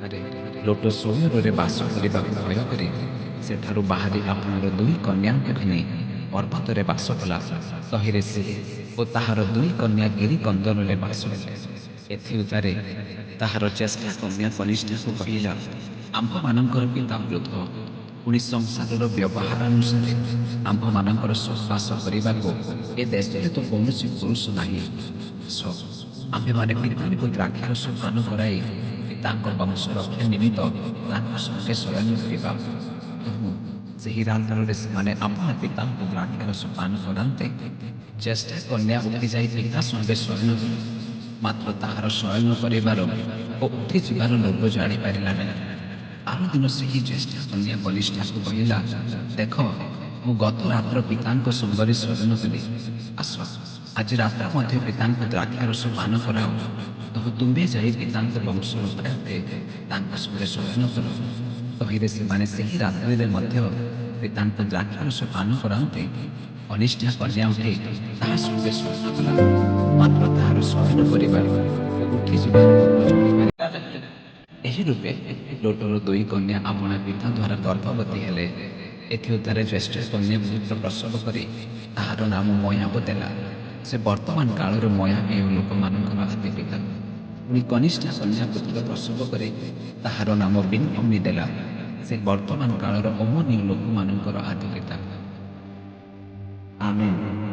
ଲୋଟ ସୋୟରରେ ବାସ କରିବାକୁ ଭୟ କରି ସେଠାରୁ ବାହାରି ଆପଣାର ଦୁଇ କନ୍ୟାଙ୍କୁ ଘେନି ପର୍ବତରେ ବାସ କଲା। ତହିଁରେ ସେ ଓ ତାହାର ଦୁଇ କନ୍ୟା ଗିରିକନ୍ଦରରେ ବାସ କଲେ। ଏଥିଉତ୍ତାରେ ତାହାର ଜ୍ୟେଷ୍ଠା କନ୍ୟା କନିଷ୍ଠାକୁ କହିଲା, ଆମ୍ଭମାନଙ୍କର ପିତା ବୃଦ୍ଧ, ପୁଣି ସଂସାରର ବ୍ୟବହାରାନୁସାରେ ଆମ୍ଭମାନଙ୍କର ସହବାସ କରିବାକୁ ଏ ଦେଶରେ ତ କୌଣସି ପୁରୁଷ ନାହିଁ। ଆସ, ଆମ୍ଭେମାନେ ପିତାଙ୍କୁ ଦ୍ରାକ୍ଷାରସ ପାନ କରାଇ ପିତାଙ୍କ ବଂଶ ରକ୍ଷା ନିମିତ୍ତ ତାଙ୍କ ସଙ୍ଗେ ଶୟନ କରିବା। ତହୁଁ ସେହି ରାତ୍ରରେ ସେମାନେ ଆପଣା ପିତାଙ୍କୁ ଦ୍ରାକ୍ଷାରସ ପାନ କରାନ୍ତେ, ଜ୍ୟେଷ୍ଠା କନ୍ୟା ଉଠିଯାଇ ପିତା ସଙ୍ଗେ ଶୟନ କଲା, ମାତ୍ର ତାହାର ଶୟନ କରିବାର ଓ ଉଠିଯିବାର ଲୋକ ଜାଣିପାରିଲା ନାହିଁ। ଆରଦିନ ସେହି ଜ୍ୟେଷ୍ଠା କନ୍ୟା କନିଷ୍ଠାକୁ କହିଲା, ଦେଖ, ମୁଁ ଗତ ରାତ୍ର ପିତାଙ୍କ ସଙ୍ଗରେ ଶୟନ କଲି। ଆସ, ଆଜି ରାତ୍ର ମଧ୍ୟ ପିତାଙ୍କୁ ଦ୍ରାକ୍ଷାରସ ପାନ କରାଅ। ତହୁଁ ତୁମ୍ଭେ ଯାଇ ପିତାଙ୍କ ବଂଶ ରକ୍ଷାର୍ଥେ ତାଙ୍କ ସଙ୍ଗେ ଶୟନ କର। ତହିଁରେ ସେମାନେ ସେହି ରାତ୍ରିରେ ମଧ୍ୟ ପିତାଙ୍କୁ ଦ୍ରାକ୍ଷାରସ ପାନ କରାନ୍ତେ, କନିଷ୍ଠା କନ୍ୟା ଉଠି ତାହା ସଙ୍ଗେ ଶୟନ କଲା, ମାତ୍ର ତାହାର ଶୟନ କରିବାର ଓ ଉଠିଯିବାର ଲୋକ ଜାଣିପାରିଲା ନାହିଁ। ଏହି ରୂପେ ଲୋଟର ଦୁଇ କନ୍ୟା ଆପଣା ପିତା ଦ୍ୱାରା ଗର୍ଭବତୀ ହେଲେ। ଏଥିଉତ୍ତାରେ ଜ୍ୟେଷ୍ଠ କନ୍ୟା ପୁତ୍ର ପ୍ରସବ କରି ତାହାର ନାମ ମୋୟାବ ଦେଲା। ସେ ବର୍ତ୍ତମାନ କାଳର ମୋୟାବୀୟ ଲୋକମାନଙ୍କର ଆଦି ପିତା। ପୁଣି କନିଷ୍ଠା କନ୍ୟା ପୁତ୍ର ପ୍ରସବ କରି ତାହାର ନାମ ବିନ୍ ଅମ୍ମି ଦେଲା। ସେ ବର୍ତ୍ତମାନ କାଳର ଅମ୍ମୋନୀୟ ଲୋକମାନଙ୍କର ଆଦି ପିତା। ଆମେନ୍।